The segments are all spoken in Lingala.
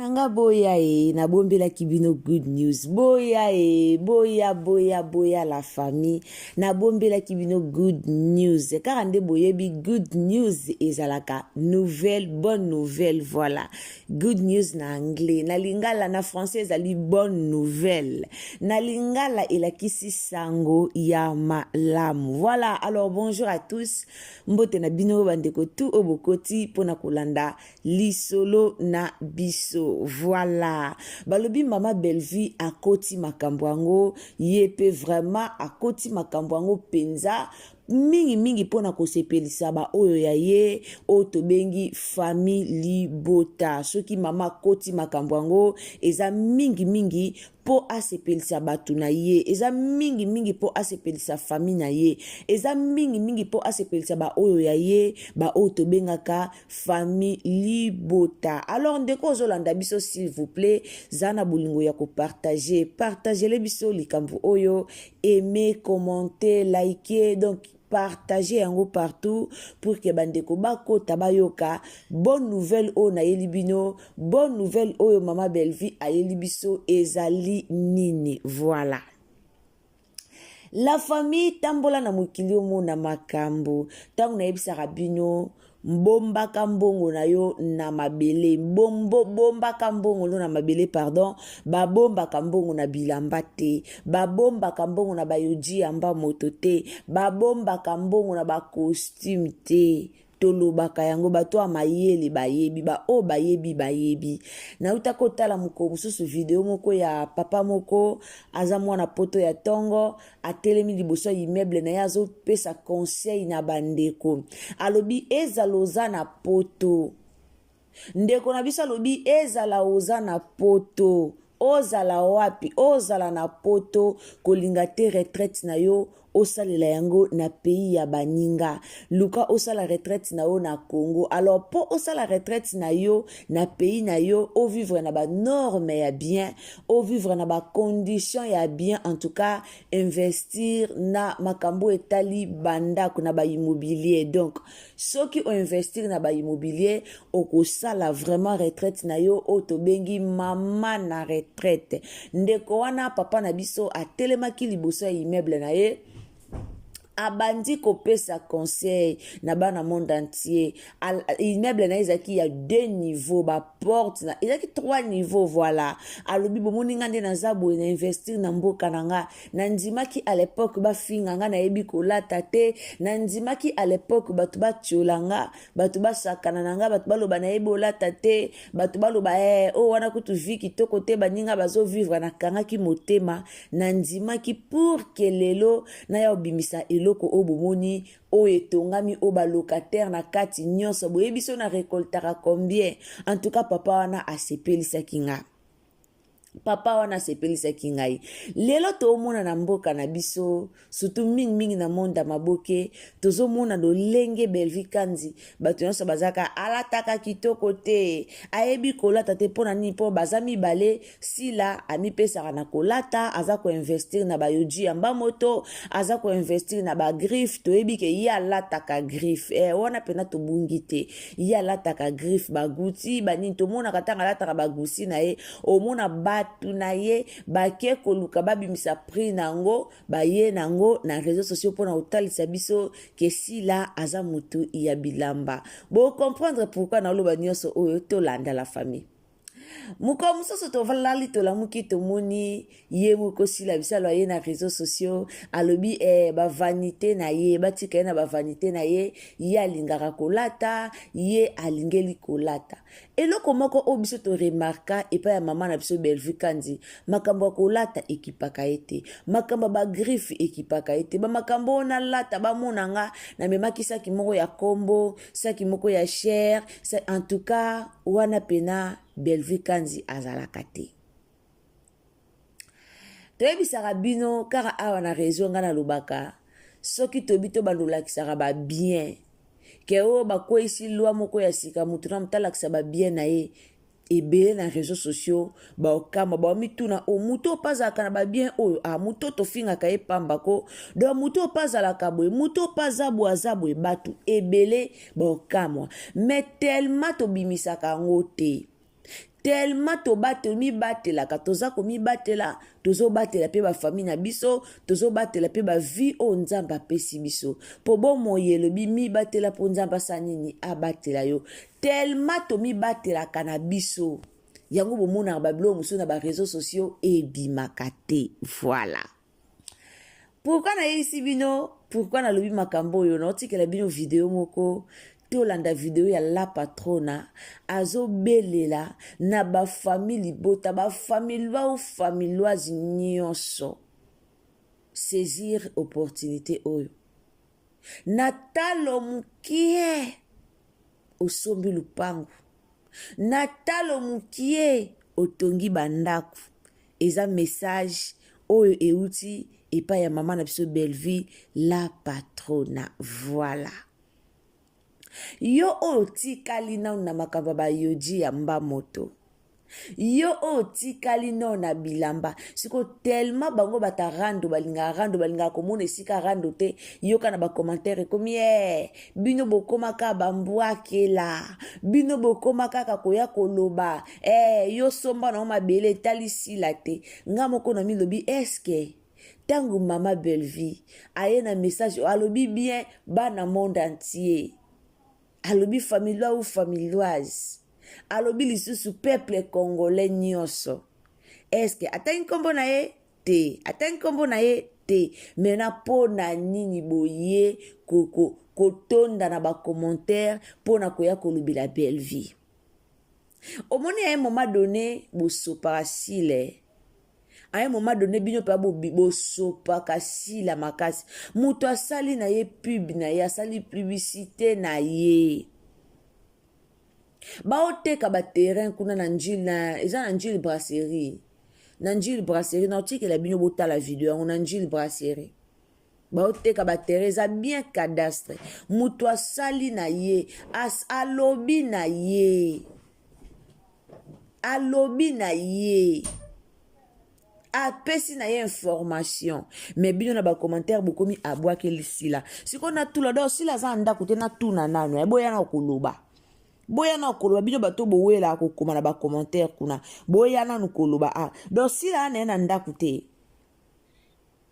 Na nga boya e nabombelaki bino good news boya e boya boya boya la famille nabombelaki bino good news kaka nde boyebi good news ezalaka nouvelle bonne nouvelle voilà good news na anglais na lingala na français ezali bonne nouvelle na lingala elakisi sango ya malamu voilà. Alors bonjour à tous, mbote na bino bandeko tu oyo bokoti mpona kolanda lisolo na biso. Voilà, balobi mama Bellevue akoti makambo yango, ye mpe vraiment akoti makambo yango mpenza mingimingi mpona kosepelisa baoyo ya ye oyo tobengi famille libota. Soki mama akoti makambo yango, eza mingimingi mpo asepelisa bato na ye, eza mingimingi mpo asepelisa famille na ye, eza mingimingi mpo asepelisa baoyo ya ye, baoyo tobengaka famille libota. Alors ndeko ozolanda biso, s'il vous plaît, za na bolingo ya kopartager, partagele biso likambo oyo, aimer, commenter, liker, donc partager yango partout pour que bandeko bakota bayoka bonne nouvelle oyo nayeli bino. Bonne nouvelle oyo mama Bellevue ayeli biso ezali nini? Voilà la famille, tambola na mokili, omona makambo. Ntango nayebisaka bino, bombaka mbongo na yo na mabele, bombo, bombaka mbongo no na mabele, pardon. Babombaka mbongo na bilamba te, babombaka mbongo na bayoji yamba moto te, babombaka mbongo na bacostume te. Tolobaka yango, bato ya mayele bayebi, baoyo bayebi bayebi. Nauta kotala mokolo mosusu video moko ya papa moko, aza mwana poto ya ntongo, atelemi liboso ya immeuble na ye, azopesa conseil na bandeko. Alobi ezala oza na poto, ndeko na biso, alobi ezala oza na poto, ozala wapi, ozala na poto, kolinga te retraite na yo osalela yango na pays ya baninga. Luka osala retraite na yo na Congo. Alors mpo osala retraite na yo na pays na yo, ovivre na banorme ya bien, ovivre na bacondition ya bien, en tout cas investir na makambo etali bandako, na baimmobilier. Donc soki oinvestir na baimmobilier, okosala vraiment retraite na yo oyo tobengi mama na retraite. Ndeko wana, papa na biso, atelemaki liboso ya immeuble na ye, abandi kopesa conseil na bana monde entier. Immeuble na ye ezalaki ya deux niveaux, baporte na ezalaki trois niveaux. Voilà, alobi: "Bomoni nga nde naza boye, na investir na mboka na nga. Nandimaki à l'époque bafinga nga nayebi kolata te, nandimaki à l'époque bato batiola nga, bato basakana na nga, bato baloba nayebi olata te, bato baloba eh, oyo wana kutu vie kitoko te, baninga bazovivre. Nakangaki motema, nandimaki pour que lelo naya obimisa eloko oyo bomoni, oyo etongami, oyo balocataire na kati nyonso. Boyebi so na récoltaka combien?" En tout cas papa wana asepelisaki nga, papa wana asepelisaki ngai. Lelo toomona na mboka na biso, surtout mingimingi na monde ya maboke, tozomona lolenge Bellevue Kandi, bato nyonso bazalaka alataka kitoko te, ayebi kolata te. Mpo na nini? Mpo baza mibale. Sila amipesaka na kolata, aza koinvestir na bayoji ya mbamoto, aza koinvestir na bagriffe. Toyebi ke ye alataka griffe wana mpena tobungi te. Ye alataka griffe, baguti banini, tomonaka ntango alataka bagusi na ye, omona bato na ye bake koluka babimisa prix na yango, baye nango na réseaux sociaux mpona kotalisa biso ke Sila aza motu ya bilamba. Bocomprendre pourquoi naoloba nyonso oyo. Tolanda la famille. Mokolo mosusu tovalali, tolamuki, tomoni ye moko Sila Bisalo aye na réseaux sociaux, alobi bavanité na ye, batika ye na bavanité na ye. Ye alingaka kolata, ye alingeli kolata. Eloko moko oyo biso toremarka epai ya mama na biso Bellevue Kandi, makambo ya kolata ekipaka ye te, makambo ya bagriffe ekipaka ye te. Bamakambo oyo nalata, bamona nga namemaki saki moko ya kombo, saki moko ya cher, en tout cas wana pena Bellevue Kandi azalaka te. Toyebisaka bino kaka awa na réseau, ngai nalobaka soki toyebi to bandolakisaka babien ke oyo bakweyisi loi moko ya sika, motu na moto alakisa babien na ye ebele na réseaux sociaux, baokamba baomituna o motu oyo mpe azalaka na babien oyo, a motu oyo tofingaka ye pamba ko, donc motu oyo mpe azalaka boye, motu oyo mpe aza boye, aza boye. Bato ebele baokamwa, mais tellement tobimisaka yango te. Tellement tomibatelaka, toza komibatela, tozobatela mpe bafamille na biso, tozobatela mpe bavie oyo Nzambe apesi biso. Mpo bomoi elobi mibatela mpo Nzambe asala nini? Abatela yo. Tellement tomibatelaka na biso, yango bomonaka babiloko mosusu na bareseau sociaux ebimaka te. Voilà pourquoi nayebisi bino, pourquoi nalobi makambo oyo. Naotikela bino video moko, tolanda video ya La Patrona azobelela na bafamille libota, bafamillois ou familloise nyonso, saisir opportunité oyo. Na talo mokie osombi lupangu, na talo mokie otongi bandako. Eza message oyo euti epai ya mama na biso Bellevue La Patrona. Voilà, yo oyo otikali nanu na makambo ya bayoji ya mbamoto, yo oyo otikali nano na bilamba sikoyo, tellement bango bata rando, balingaka rando, balingaka komona esika rando te. Yoka na bacommentaire ekomi e bino bokóma kaka bambwakela, bino bokóma kaka koya koloba e yo somba nango mabele etali sila te. Nga moko na milobi, eske ntango mama Bellevue aye na message, alobi bien bana monde entier, alobi familiois ou familioise, alobi lisusu peuple congolais nyonso, eske atangi nkombo na ye te? Atangi nkombo na ye te. Maintenant, mpo na nini boye kotonda na bacommentaire mpo na koya kolobela Bellevue? Omoni, à un moment donné bosopaka sile, à un moment donné bino mpe bosopaka sila makasi. Moto asali na ye pub na ye, asali publicité na ye, baoteka baterrain kuna na Njili, na eza na Njili Brasserie, na Njili Brasserie. Na otikela bino botala video yango. Na Njili Brasserie baoteka baterrain, eza bien cadastre. Moto asali na ye, alobi na ye, alobi na ye, apesi na ye information, mais bino na bacommentaire bokomi abwakeli sila. Sikoyo natula do, sila aza na ndako te? Natuna nano, boya na koloba, boya na koloba. Bino bato bowelaka kokoma na bacommentaire kuna, boya nanu koloba. Ah, donc sila ana ye na ndako te?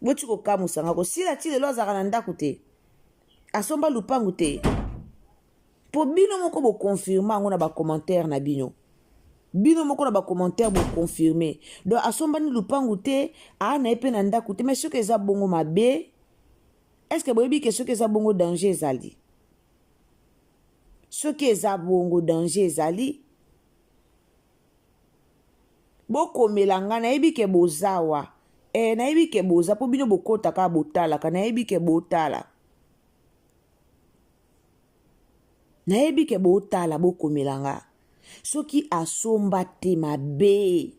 Boti kokamusanga kosila ti lelo azalaka na ndako te, asomba lupangu te, mpo bino moko boconfirme yango na bacommentaire na bino. Bino moko na bacommentaire boconfirme, donc asombani lupangu te, aa na ye mpe na ndako te. Mais soki eza bongo, mabe. Est ce que boyebi ke soki eza bongo, danger ezali? Soki eza bongo, danger ezali. Bokomela nga, nayebi ke bozawa e, nayebi ke boza, mpo bino bokɔtaka, botalaka, nayebi ke botala, nayebi ke botala. Bokomela nga, soki asomba te, mabe.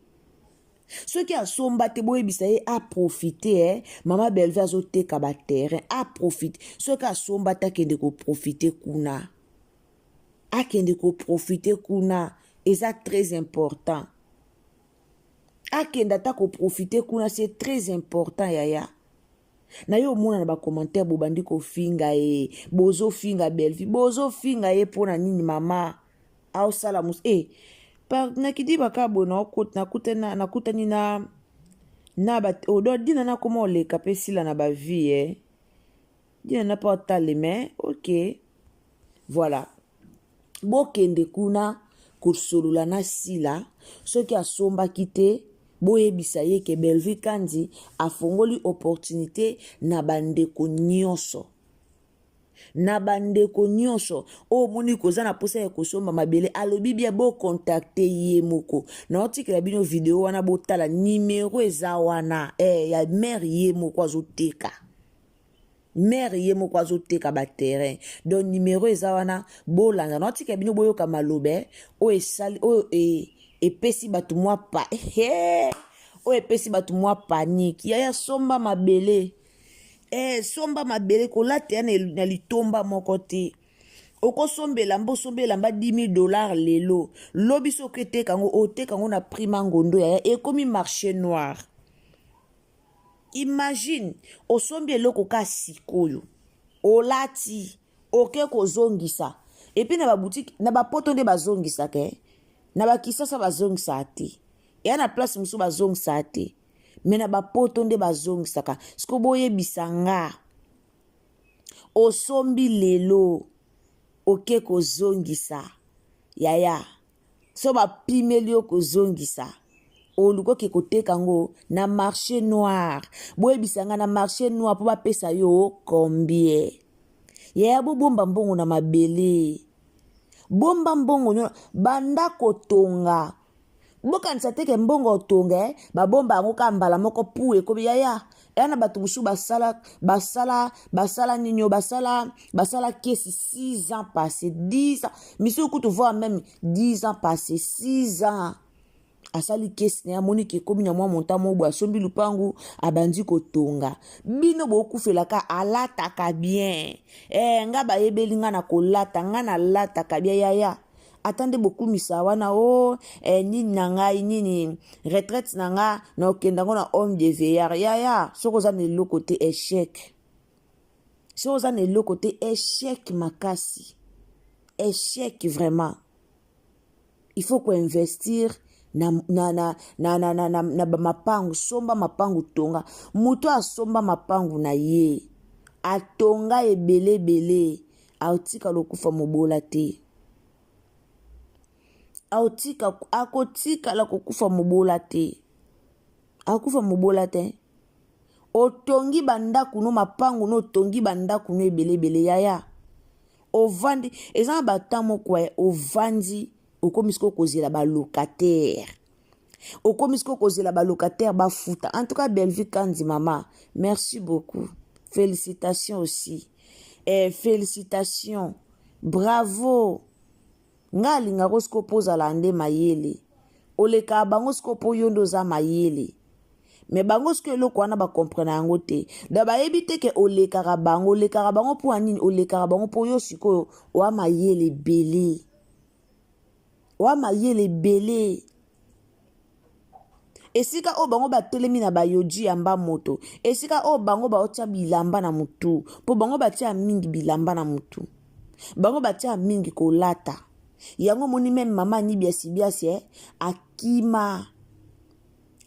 Soki asomba te, boyebisa ye aprofite eh. Mama Bellevue azoteka baterrain, aprofite. Soki asomba te, akende koprofite kuna, akende koprofite kuna, eza très important. Akende ata koprofite kuna, c'est très important. Yaya na yo, omona na bacommentaire bobandi kofinga ye, bozofinga Bellevue, bozofinga ye mpo na nini? Mama aosala mus e nakidi baka boye, nakutani na odo dina, nakoma oleka mpe sila na bavie eh. Dina na mpo ataleme. Ok, voilà, bokende kuna kosolola na sila. Soki asombaki te, boyebisa ye ke Bellevue Kandi afongoli opportunité na bandeko nyonso, na bandeko nyonso oyo omoni koza na mposa ya kosomba mabele. Alobi bia bocontacte ye moko. Naotikela bino video wana, botala nimero eza wana eh, ya mare ye moko azoteka, mare ye moko azoteka baterrain. Donc nimero eza wana, bolanda. Naotikela bino boyoka maloba oyo esali oyo epesi bato mwa pa oyo epesi bato mwa panique. Yaya, somba mabele eh, somba mabele. Kolata ya na litomba moko te. Okosomba elamba, osomba elamba 10 000 $ lelo, lobi soki eteka yango, oteka yango na prix mangondo. Yaya, ekomi marché noir. Imagine osombi eloko ka sikoyo, olati, oke kozongisa, et puis na baboutique na bapoto nde bazongisaka eh. Na bakisasa bazongisaka te, eya na place mosusu bazongisaka te, me na bapoto nde bazongisaka. Siko boyebisa nga, osombi lelo oke kozongisa yaya, so bapimeli yo kozongisa, oluka oke koteka yango na marché noir. Boyebisa nga, na marché noir mpo bapesa yo combien? Yaya, bobomba mbongo na mabele, bomba mbongo nyonso, banda kotonga. Bokanisa te ke mbongo otonga, eh, babomba yango kaka mbala moko pu ekomi. Yaya, eya na bato mosusu basala basala basala nini oyo, basala kesi 6 ans passé, 10 ans, misusu kutu voire même 10 ans passé, 6 ans. Asali kesi na ye, amoni ke ekomi na mwa montant moko boye, asombi lupangu, abandi kotonga. Bino bokufelaka alataka bien, eh, nga bayebeli nga na kolata, nga nalataka bien. Yaya, ata nde bokumisa wana o oh, eh, nini na ngai, nini retraite na nga, na okenda yango na home de vieillard. Yaya, soki oza na eloko te, échec. Soki oza na eloko te, échec makasi, échec vraiment. Il faut koinvestir na bamapangu. Somba mapangu, tonga. Moto asomba mapangu na ye, atonga ebele ebele, aotikala okufa mobola te. Aotika, akotikala kokufa mobola te, akufa mobola te. Otongi bandako no, mapangu no, otongi bandako no ebele ebele, yaya, ovandi. Eza na batemps moko ya ovandi, okomi sikoyo kozela balocataire, okomi sikoyo kozela balocataire bafuta. En tout cas, Bellevue Kandi, mama, merci beaucoup, félicitations aussi, eh, félicitations, bravo. Nga alingako sikoyo mpo ozala nde mayele, olekaka bango sikoyo mpo yo nde oza mayele. Me bango sikoyo eloko wana bacomprendre yango te. Da bayebi te ke olekaka bango. Olekaka bango mpo ya nini? Olekaka bango mpo yo sikoyo oa mayele ebele, oa mayele ebele. Esika oyo bango batelemi na bayoji ya mba moto, esika oyo bango baotia bilamba na motu, mpo bango batia mingi bilamba na motu, bango batia mingi kolata yango. Omoni même mama ani biasibiasi, eh, akima,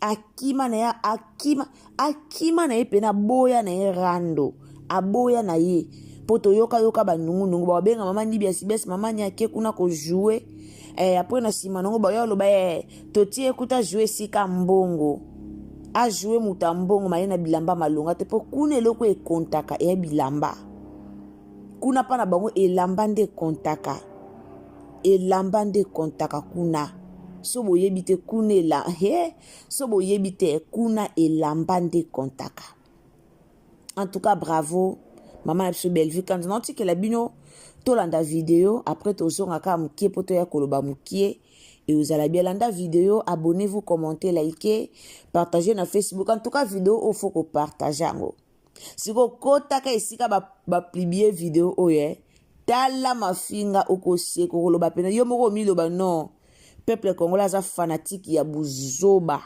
akima na ye, akima, akima na ye mpena, aboya na ye rando, aboya na ye mpo toyokayoka banungunungu. Babenga mama ni biasibiasi, mama ni ake kuna kojouer, eh, après na nsima nango bayo aloba, eh, totie kuta joue esika mbongo, ajoue moto ya mbongo maye na bilamba malonga te, mpo kuna eloko ekontaka eya bilamba. Kuna mpa na bango elamba nde ekontaka, elamba nde ekontaka kuna. So boyebi te kuna ela he, so boyebi te kuna elamba nde ekontaka. En tout cas, bravo mama na biso Bellevue Kanza. Naotikela bino tolanda video, après tozonga kaka mokie mpo toya koloba mokie. Eozala bien. Landa video, abonnez-vous, commentez, likez, partagez na Facebook. En tout cas, video oyo faut kopartage yango. Sikoyo kotaka esika bapublier video oyo, eh. Tala mafinga, okoseka, okoloba pena yo moko, omiloba non, peuple congolais aza fanatique ya buzoba.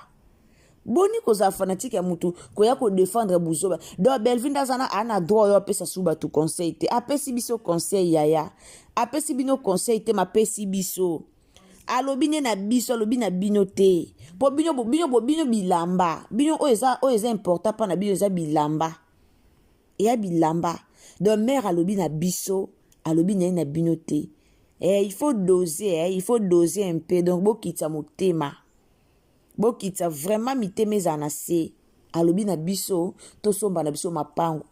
Boni kozala fanatique ya mutu koya kodefendre buzoba? Donc Bellevue nde aza na aa droit oyo apesa su bato conseil te. Apesi biso conseil, yaya, apesi bino conseil te, mapesi biso. Alobi nde na biso, alobi na bino te, mpo bino bino bino bilamba bino oyo eza important mpo na bino eza bilamba, eya bilamba. Donc mare alobi na biso, alobi na ye na bino te. Eh, il faut doser, eh, il faut doser un peu. Donc bokitisa motema, bokitisa vraiment mitema, ezala na se. Alobi na biso tosomba na biso mapango.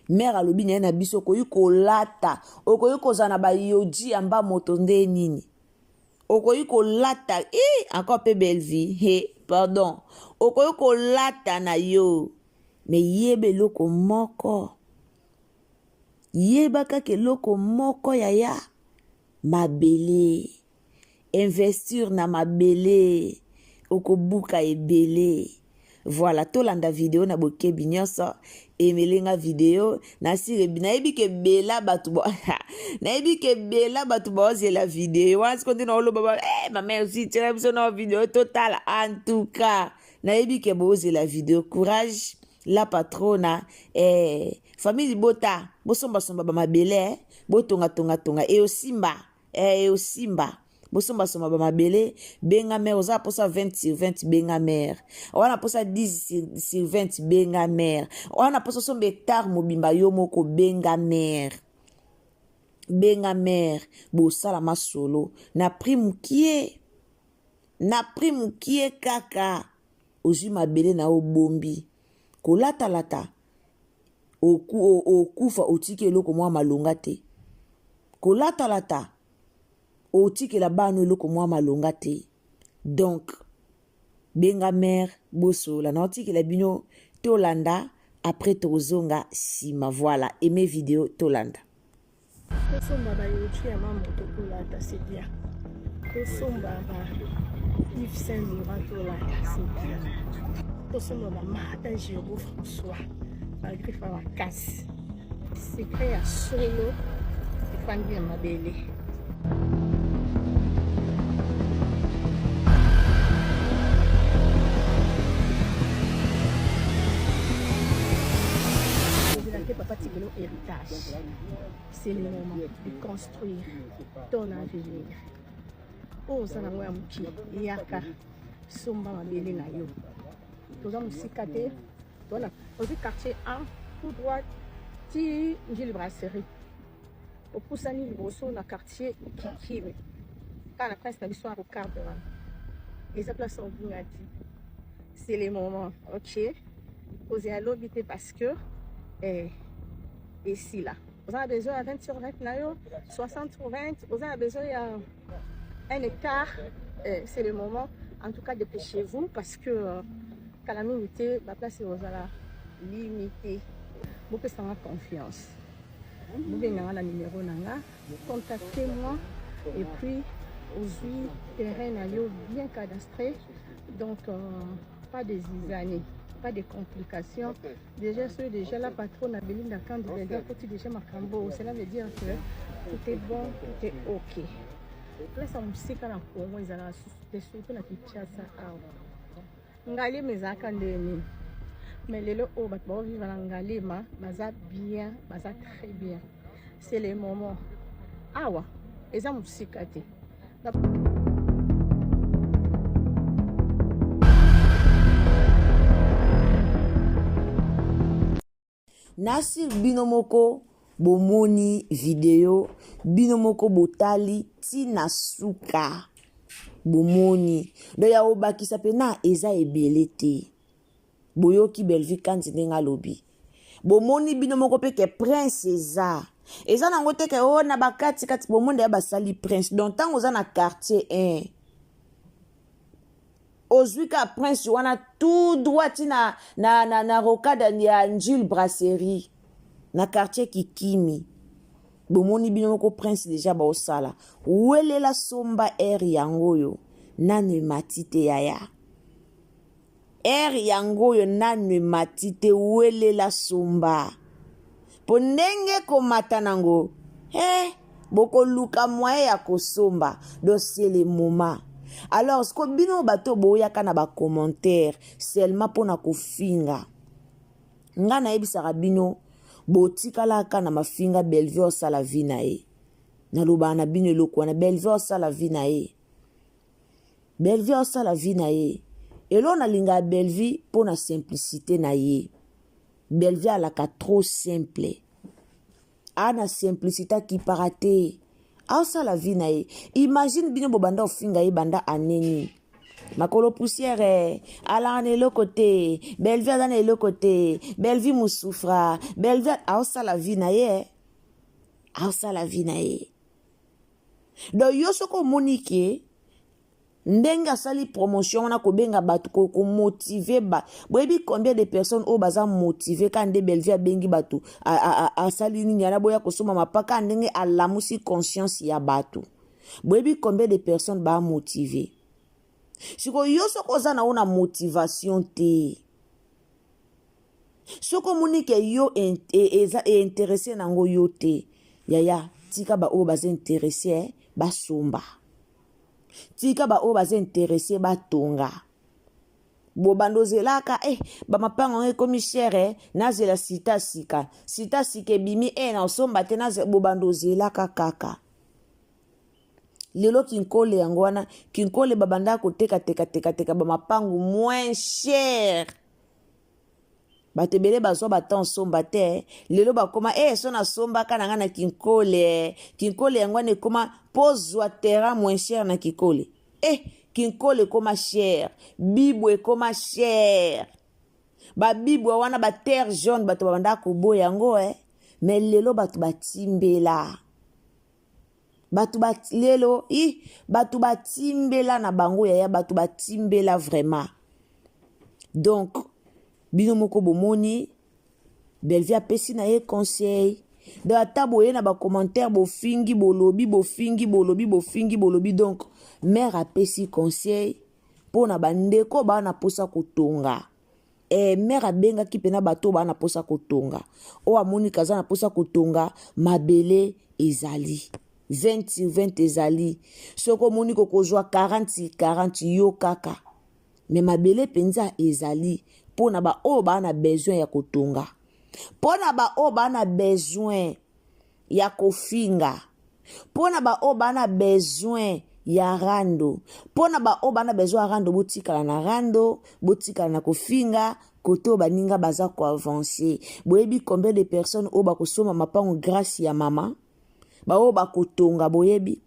Mare alobi na ye na biso, okoki kolata, okoki kozala na bayoji ya mba moto nde nini, okoki kolata i encore mpe Bellevue he, pardon, okoki kolata na yo, me yeba eloko moko, yeba kaka eloko moko, yaya, mabele. Investir na mabele, okobuka ebele. Voilà, tolanda video na bokebi nyonso. Emelenga video nasire, nayebi ke bela bato, nayebi ke bela bato baozela video wana. Siko nde naoloba ba, eh, mama merci, tiela biso na video totala. En tout cas, nayebi ke bozela video. Courage la patrona, eh, famille libota, bosombasomba bamabele, eh, botongatongatonga, eosimba, eh, eosimba. Bosombasomba bamabele, benga mare. Oza na mposa 20 sur 20, benga mare. Oza na mposa 10 sur 20, benga mare. Oza na mposa osomba hectare mobimba yo moko, benga mare. Benga mare, bosala masolo na prix mokie, na prix mokie kaka. Ozwi mabele na yo, obombi kolatalata, okufa otiki eloko mwa malonga te. Kolatalata, otikela bana eloko mwa malonga te. Donc benga mare, bosolola na otikela bino, tolanda après tokozonga nsima. Voilà, aime video, tolanda. Tosomba ba youtube ya mamoto tolata, c'est bien. Tosomba ba Yves Saint Laurent tolata, c'est bien. Tosomba ba Martin Giraud François, ba griffe ya makasi. Secret ya solo efandi na mabele. Papa Tikelo héritage. C'est le moment de construire ton avenir. Oyo oza nango ya moke, yaka somba mabele na yo. Toza mosika te, toza ozwi quartier 1 tout droit ti Njili Brasserie, opusani liboso na quartier Kikimi, kaka na prince na biso ya Rocard wana, eza place obunga ti. C'est le moment, ok, kozela lobi te parce que esila. Oza na besoin ya 20 sur 20 na yo, 60 sur 20, oza na besoin ya 1 hectare, c'est le moment. En tout cas, dépêchez-vous parce que kala mingi te baplace ozala limité. Bopesanga confiance, bobenganga na numéro na nga, contactez-moi et puis ozwi terrain na yo bien cadastré. Donc pas de zizanie, pas de complications. Déjà soki déjà la patronne na Belinda Kandi Belga akoti déjà makambo, cela veut dire que tout est bon, tout est ok. Place ya mosika na Congo ezalaka susu te, surtout na Kinshasa awa. Ngalema ezalaka ndenge nini? Mais lelo oyo bato baovivre na Ngalema baza bien, baza très bien. C'est le moment, awa eza mosika te. Nasir, bino moko bomoni video, bino moko botali ntina suka, bomoni. Do ya obakisa mpena eza ebele te. Boyoki Bellevue Kandi ndenge alobi, bomoni bino moko mpe ke prince eza nango te ke o na bakati kati. Bomoni deya basali prince. Donc ntango oza na quartier 1, ozwi ka prince wana tout droit ti na rocade ya Njil Brasserie na quartier Kikimi. Bomoni bino moko prince deja baosala. Welela, somba aire yango oyo nano emati te. Yaya, aire yango oyo nano emati te, welela, somba, mpo ndenge komata nango, bokoluka moyen ya kosomba. Donc c'est le moment. Alors siko bino bato boyaka na bacommentaire seulement mpona kofinga nga, nayebisaka bino, botikalaka na mafinga. Bellevue osala vie na ye. Nalobaka na bino eloko wana, Bellevue osala vie na ye, Bellevue osala vie na ye. Eloko nalingaka Bellevue mpo na simplicité na ye. Bellevue alaka trop simple, aa na simplicité, akipaka te, aosala vie na ye. Imagine bino bobanda ofinga ye banda aneni makolo poussière, alaka na eloko te, Bellevue aza na eloko te, Bellevue mosufra. Bellevue aosala vie na ye, aosala vie na ye. Donc yo soki omoni ke ndenge asali promotion wana, kobenga bato, komotiver ba, boyebi combien de personnes oyo baza motivé kaka nde Bellevue abengi bato, asali nini yana, boya kosomba mapaka, ndenge alamusi conscience ya bato? Boyebi combien de personnes bamotivé? Sikoyo yo soki oza na yo na motivation te, soki omoni ke yo eza eintéresser nango yo te, yaya, tika baoyo baza intéressé basomba, tika baoyo baza intéressé batonga. Bobanda ozelaka bamapango yango ekomi cher, nazela sita sika, sita sika ebimi, na osomba te. Bobanda ozelaka kaka. Lelo Kinkole yango wana, Kinkole babandaka koteka teka teka teka bamapangu moins cher. Bato ebele bazwa ba temps somba te, lelo bakoma eh, so nasombaka na ngai na Kinkole. Kinkole yango wana ekoma mpo zwa terrain moins cher na Kinkole. Eh, Kinkole ekoma cher, Bibwa ekoma cher. Babibwa wana ba terre jaune bato babandaka koboya yango eh. Mais lelo bato batimbela. Bato ba lelo i bato batimbela na bango yaya, bato batimbela vraiment. Donc bino moko bomoni Bellevue apesi na ye conseil. Donc ata boye na ba commentaire bofingi bolobi bofingi bolobi bofingi bolobi, donc mère apesi conseil mpo na bandeko baa na posa kotonga. Mère abengaki mpena bato baa na posa kotonga. Oyo amoni kaza na posa kotonga, mabele ezali 20 sur 20 ezali. Soki omoni kokozwa 40 sur 40 yo kaka, me mabele mpenza ezali mpo na baoyo baa na besoin ya kotonga, mpo na baoyo baa na besoin ya kofinga, mpo na baoyo baa na besoin ya rando, mpo na baoyo baa na besoin ya rando. Botikala na rando, botikala na kofinga kote oyo baninga baza koavancer. Boyebi combien de personnes oyo bakosomba mapango grâce ya mama, baoyo bakotonga? Boyebi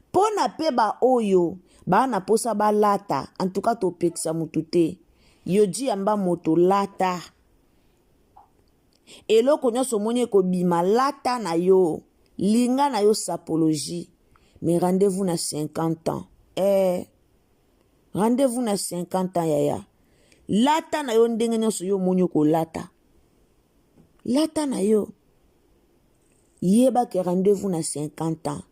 mpo na mpe baoyo baa na posa balata. En tout cas topekisa motu te, yoji yamba moto lata eloko nyonso omoni ekobima, lata na yo, linga na yo sapologie. Mais rendez-vous na 50 ans, eh, rendez-vous na 50 ans yaya. Lata na yo ndenge nyonso yo omoni okolata, lata na yo, yeba ke rendez-vous na 50 ans.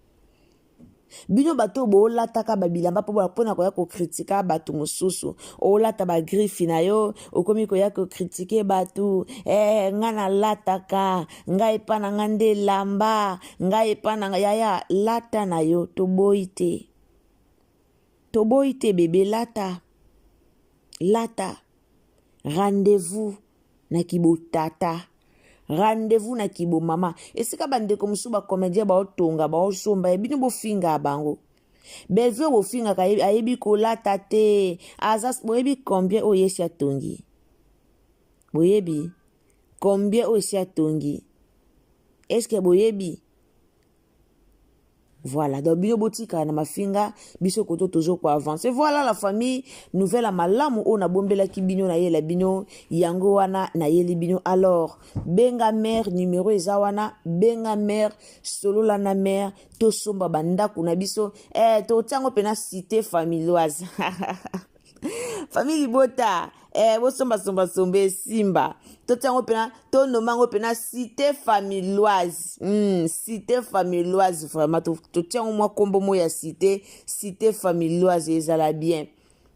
Bino bato oyo boolataka babilamba mpona koya kocritiquer bato mosusu, olata bagriffe na yo, okomi koya kocritiquer bato. Ngai nalataka, ngai epa na ngai nde elamba, ngai epa na ngai. Yaya, lata na yo, toboyi te, toboyi te bebe, lata, lata. Rendez-vous na kibotata, rendez-vous na kibomama. Esika bandeko mosusu bacomédien baotonga, baosomba ya bino, bofinga bango. Bellevue bofingaka, ayebi kolata te, aza. Boyebi combien oyo esi atongi? Boyebi combien oyo esi atongi? Est-ce boyebi? Voilà, donc bino botikala na mafinga, biso koto tozo koavancer. Voilà la famille, nouvelle ya malamu oyo nabombelaki bino, nayela bino yango wana, nayeli bino. Alors benga mère, numéro eza wana, benga mère, solola na mère, tosomba bandako na biso. Totia yango mpena cité familioise. Famille libota, bosombasomba esimba, totia yango mpena, tonoma yango mpena cité familioise. Cité familioise vraiment, totia yango mwa nkombo mo ya cité, cité familioise ezala bien.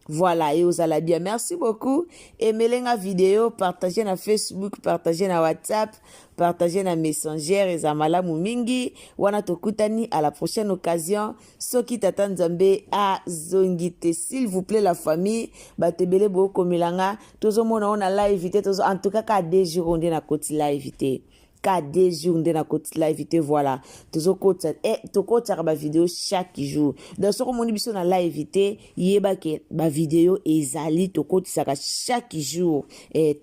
Voilà, et ozala bien. Merci beaucoup. Emelenga vidéo, partagez na Facebook, partagez na WhatsApp, partagez na Messenger, eza malamu mingi. Wana tokutani à la prochaine occasion, soki tata Nzambe azongi te. S'il vous plaît la famille, bato ebele bokomelanga, tozomona o na live te, tozo, en tout cas ka 2 jours nde nakoti live te, ka 2 jours nde nakoti live te. Voilà, tozokotisa, tokotiaka bavideo chaque jour. Donc soki omoni biso na live te, yeba ke bavideo ezali, tokotisaka chaque jour.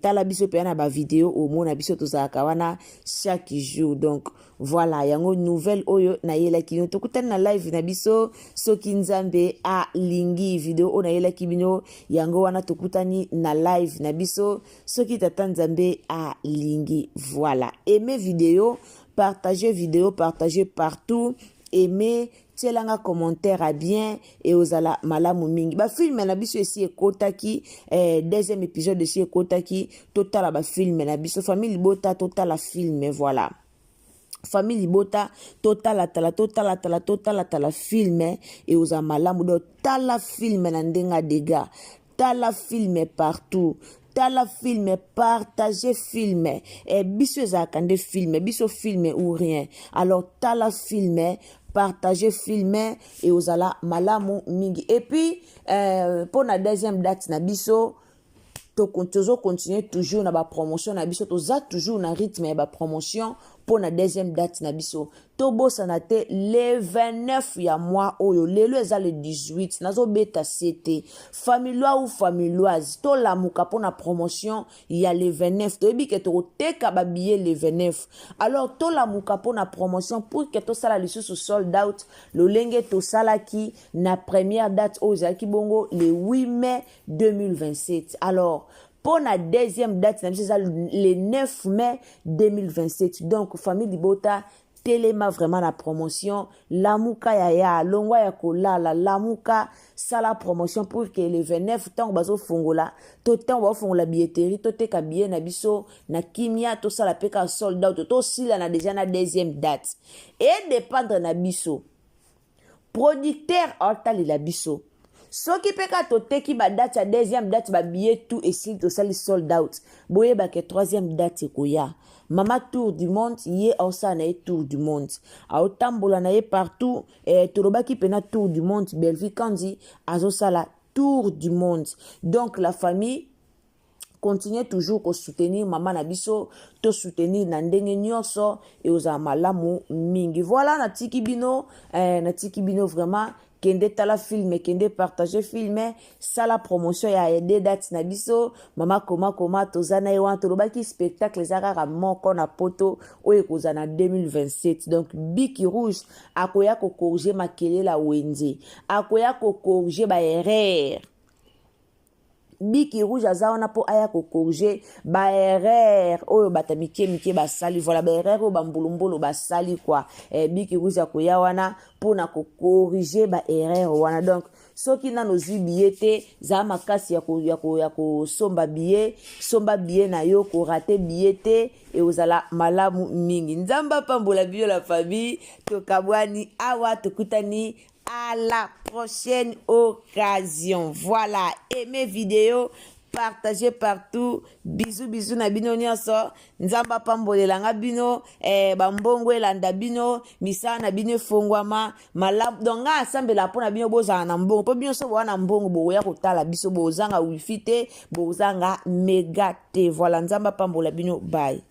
Tala biso mpenza na bavideo, omona biso tozalaka wana chaque jour. Donc voilà, yango nouvelle oyo nayelaki bino. Tokutani na live na biso soki Nzambe alingi. Video oyo nayelaki bino yango wana, tokutani na live na biso soki tata Nzambe alingi. Voilà, aimez vidéo, partagez vidéo, partagez partout, aimez, tielanga commentaire à bien e ozala malamu mingi. Bafilm na biso esi ekotaki, deuxième épisode esi ekotaki. Totala bafilm na biso, famille libota, totala film. Voilà, famille libota, totalatala, totalatala, totalatala film e ozala malamu. Donc tala film na ndenge ya dega, tala film partout, tala film, partage film. Biso ezalaka nde film, biso film ou rien. Alors tala film, partage film e ozala malamu mingi. Et puis mpo na deuxième date na biso, tozocontinue toujours na bapromotion na biso, toza toujours na rythme ya bapromotion. mpo na deuxième date na biso. Tobosana te le 29 ya mois oyo, lelo eza le 18, nazobeta se te. Familiois ou familioise, tolamuka mpo na promotion ya le 29. Toyebi ke tokoteka babillet le 29, alors tolamuka mpo na promotion pour ke tosala lisusu sold out lolenge tosalaki na première date oyo ezalaki bongo le 8 mai 2027. Alors mpo na deuxième date na biso eza le 9 mai 2027. Donc famille libota, telema vraiment na promotion. Lamuka yaya, longwa ya kolala, lamuka, sala promotion pour que le 29, ntango bazofongola to ntango bazofongola billetterie, toteka billet na biso na kimia, tosala mpe kaka sold out, tosila na déjà na deuxième date. Edépendre na biso, producteur aotalela biso. Soki mpe kaka toteki badate ya deuxième date, babillet tout esili, tosali sold out, boyebake troisième date ekoya. Mama tour du monde, ye aosala na ye tour du monde, aotambola na ye partout. Tolobaki mpena tour du monde, Bellevue Kandi azosala tour du monde. Donc la famille, continue toujours kosoutenir mama na biso, tosoutenir na ndenge nyonso, ekozala malamu mingi. Voilà, natiki bino, natiki bino vraiment. Kende tala film, kende partage film, sala promotion ya de date na biso. Mama koma koma, toza na ye wana. Tolobaki spectacle eza kaka moko na poto oyo ekozala na 2027. Donc biki rouge akoya kocorriger makelela, wenze akoya kocorriger baerreur. Biki rouge aza wana mpo aya kocorriger baerreur oyo bato mike mike basali. Voilà, baerreur oyo bambulumbulu basali kua. Biki rouge akoya wana mpona kocorriger baerreur wana. Donc soki nano ozwi billet te, zala makasi ya kosomba billet, somba billet na yo, korater billet te, ekozala malamu mingi. Nzambe apambola bino la famille. Tokabwani awa, tokutani à la prochaine occasion. Voilà, aimez vidéo, partagez partout. Bisous bisous na bino nyonso. Nzambe apambolelanga bino, bambongo elanda bino, misala na bino efongwama malamu. Donc ngai asambela mpo na bino, bozala na mbongo, mpo bino so boza na mbongo, bokoya kotala biso, bozanga wifi te, bozanga mega te. Voilà, Nzambe apambola bino, bye.